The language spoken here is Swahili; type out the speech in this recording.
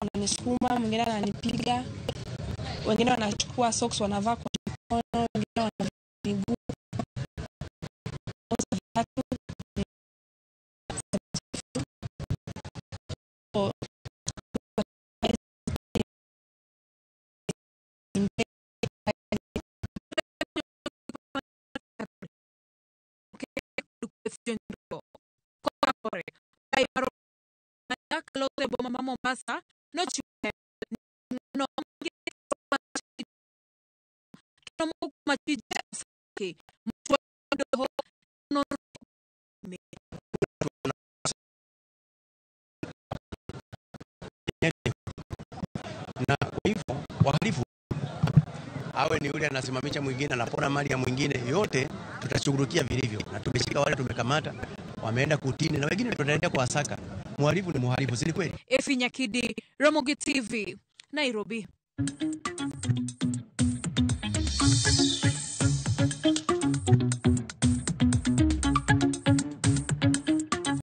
Wananisukuma, mwingine ananipiga, wengine wanachukua socks wanavaa kwa mikono, wengine wanavaa miguu. Na kwa hivyo wahalifu awe ni yule anasimamisha mwingine anapora mali ya mwingine, yote tutashughulikia vilivyo, na tumeshika wale tumekamata wameenda kutini na wengine tutaendelea kuwasaka. Mhalifu ni mhalifu, si kweli? Efi Nyakidi, Ramogi TV, Nairobi.